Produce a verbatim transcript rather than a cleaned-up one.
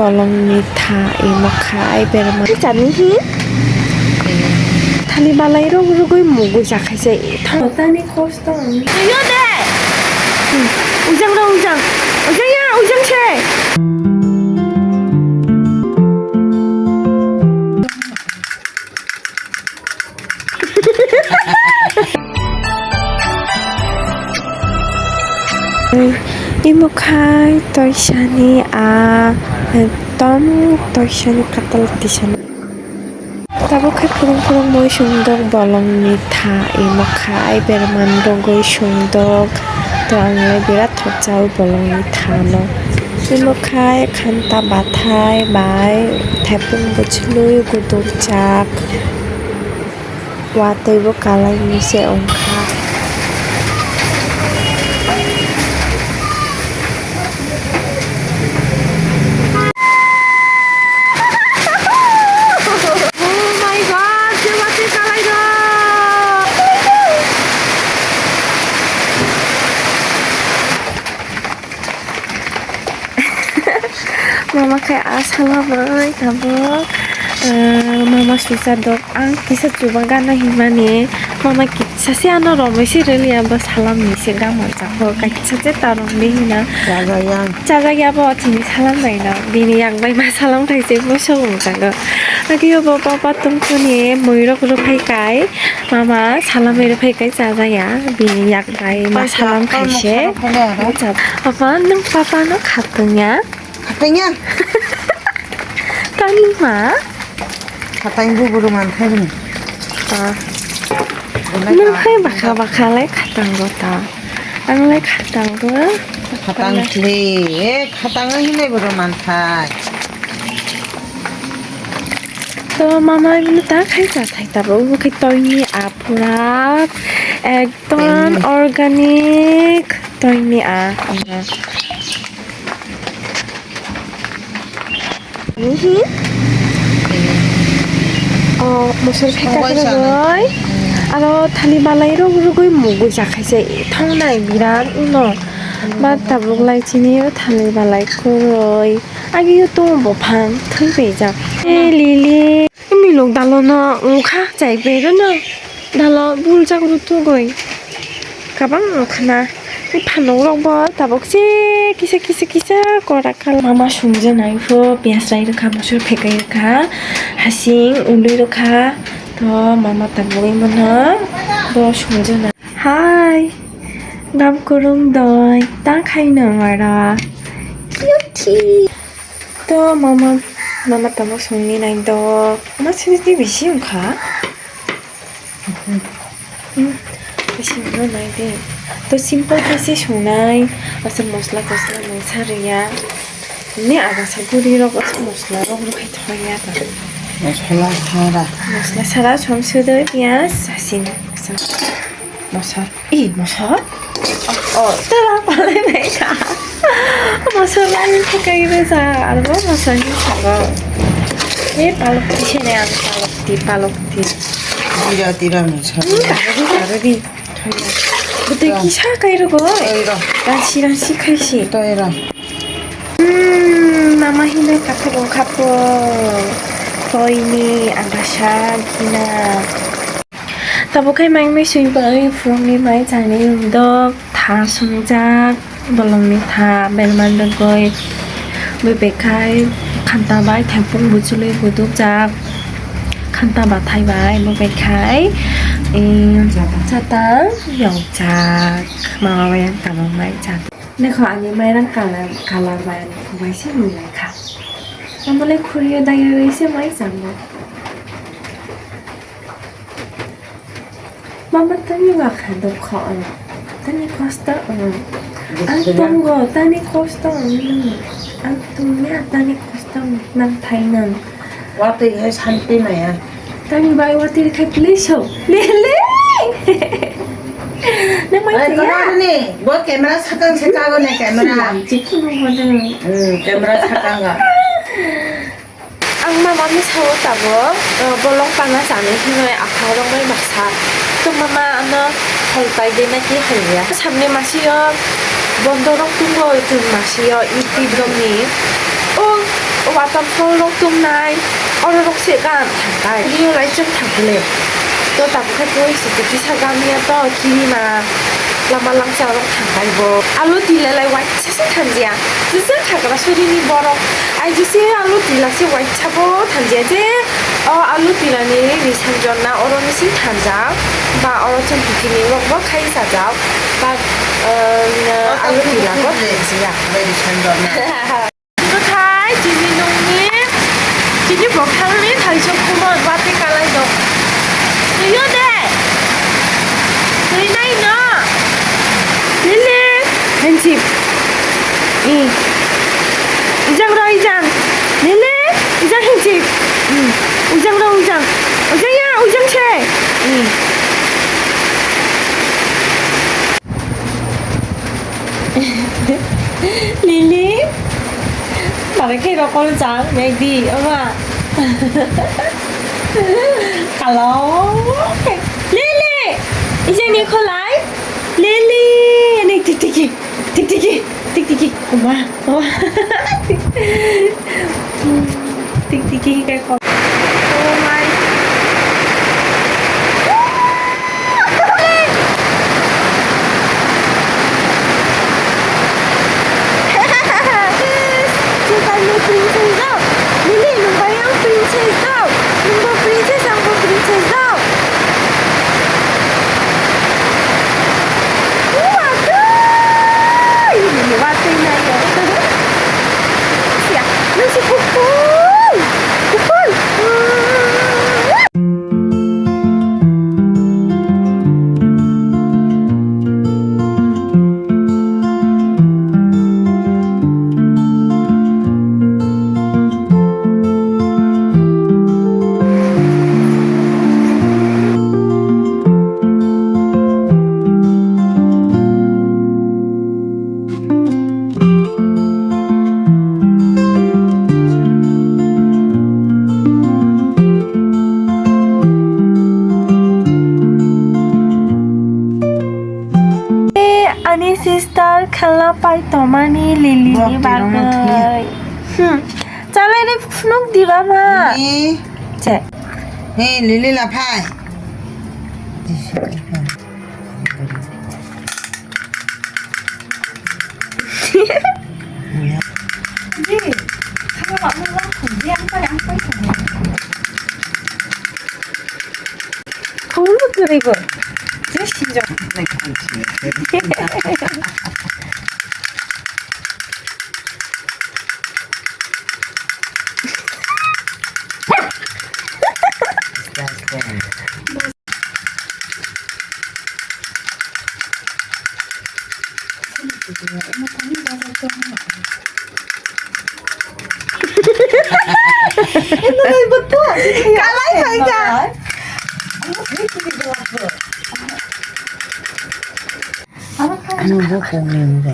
Bolongni tha imo khai berma. Chani hi? Thali balai rok rugui mugui jakhaise. Thang tani kosto ang. Yo de. Ujang ro ujang. Ujang ya ujang se. Imo khai toisani a, ekdom toisani katal tisani. Tabuk khe phurung phurung mui sungdok bolongni tha, imo khai berman rogwi sungdok. To ang le birat thokjago bolongni thano. Imo khai khanta bathai bai thepung bwchlwi gudukjak. Watwi bo kalai ni se wngkha. Oh my God, je watwi kalai rok! Mama khai a salamai tabuk, eh, mama susa dok ang kisa chuba gana himani mama kisa se ano romwi se rwliya bo salam ni se gama jako kaisa se ta romwi hina. Chajakya. Chajakya bo chini salam bai no bini yak bai ma salam khai se bo sobo jago. Agio bo papa tongkuni mui rok rw phai kai. Mama salamwi rw phai kai chajakya, bini yak bai ma salam khai se. Papa nwng papa no khatungya. Khatungya? Tani ma? Khatang bu buru man khai bini. Ah. Nwng khai bakha bakha lai khatang go ta. Ang lai khatang go. Khatang khle, eh, khatang hinai buru man khai. To mama ta khai cha thai ta bo khai toini apura. Ton organic toini a. Ni hi? Oh, mosor pheka rogoi. Aro thali balai rok rogoi mugu jakhaise thongnai birat no. Ma tabuk lai chini o thali balai kuroi. Agi o tongo bo phang thwi bai jak. E lili. Milok dalo no wngkha chai bereno dalo buljak rutugoi kabang wngkhana phanok rok bo tabok se kisa kisa kisa korak kal mama sungja nai pho piyas rai rwkha mosor phekai rwkha hasing ului rwkha to mama tabogoi mano bo sungja nai hai gam kwrwng doi ta khai no mara cute. To mama, mama tamo songni nai do. Ama sini ti bisi wngkha. Hmm, bisi wngno nai de. To simple khe se songnai. Asa mosla tosla nai sa riya. Ni aga sa guri rok asa mosla rok rok hai thoi ya ta. Mosla sara. Mosla sara som sudoi piyas sasin. Mosor. Ih, mosor? Oh, tera palai nai ka. Mosor lai pakai resa. Arbo mosor ni sabo. Eh, palok ti sini ang palok ti, palok ti. Tira, tira, mosor. Hmm, taro di, taro di. Betul kisa kai rego. Tira. Rasi, rasi kai si. Tira. Hmm, mama hino kathok wngkha po. Toini agasa gina. Tabuk khe mai mui sui bai phurungni mai chani dok tha sungjak bolongni tha berman dogoi bui bekhai khanta bai thempung buchului budukjak khanta bathai bai bui bekhai chatang yokjak mama bai ang tabuk mai chatang. Nekho ani mairang kalar, kalar bai ani khubai se mui lai kha. Omo le khuriyo dai rwi se mai chamo. Mama tani wa kha do kho ano. Tani kosto ano. Ang tongo tani kosto ano. Ang tongya tani kosto ano. Nang thai nang. Watwi hai santi maya. Tani bai watwi khai please ho. Lele. Nang mai Ai, tiya. Kamar ni. Bo camera sakang se kago ne camera. Chikunu bodo. Hmm, camera sakang ga. Ang mama ni sao tabo, eh, bolong pana sani hinoi apha rong bai baksa. To mama ano hol pai de na ki hol ya. Samne masi yo bondo rok tungo chun masi yo iti dom ni. O O waterfall rok tongnai, oro rok se gan thangkai. Nio lai chwng thangkhe le. To tabuk khe twi se tisa gamia to kirima lama langsa rok thangkai bo. Alu tila lai waisa se thanjia. Jesa thagra surini borok. Ai jese alu tila se waisa bo thanjia je. O alu tila ni risan jonna oro ni sing thanjak. Ba oro chwng tini rok bo khai sajak. Ba, eh, alu tila bo thanjia. Bwthai chini nungni, chini bwkhangni thaisok khumor watwi kalai dok. Twiyo de. Twi nai no. Lili. Hansi. I. Ijang ro ijang. Lili. Ijang hansi. I. Ujang ro ujang. Ujang ya, ujang se. I. Lili, tare khe rokol chang, Magdi, ama. Hello. Lili, ijeni kholai. Lili, ni titiki, titiki, titiki. Ama, ama. Titiki kayak. Oh my. Yes, kita ni princess daw. Nini nungba yang princess daw. Nungba princess, angbo princess daw. Waduh, ini ni watui nayo. Siap, nasi pukul, pukul. Ani sister khelna pai tomani Lili ni bagwi. Hmm. Chalai ni phunuk diba ma. Che. Hey, Lili la phai. Khumulu kwrwi bo. Je sinjak. Kalai phaikha. Ano bo kong ni.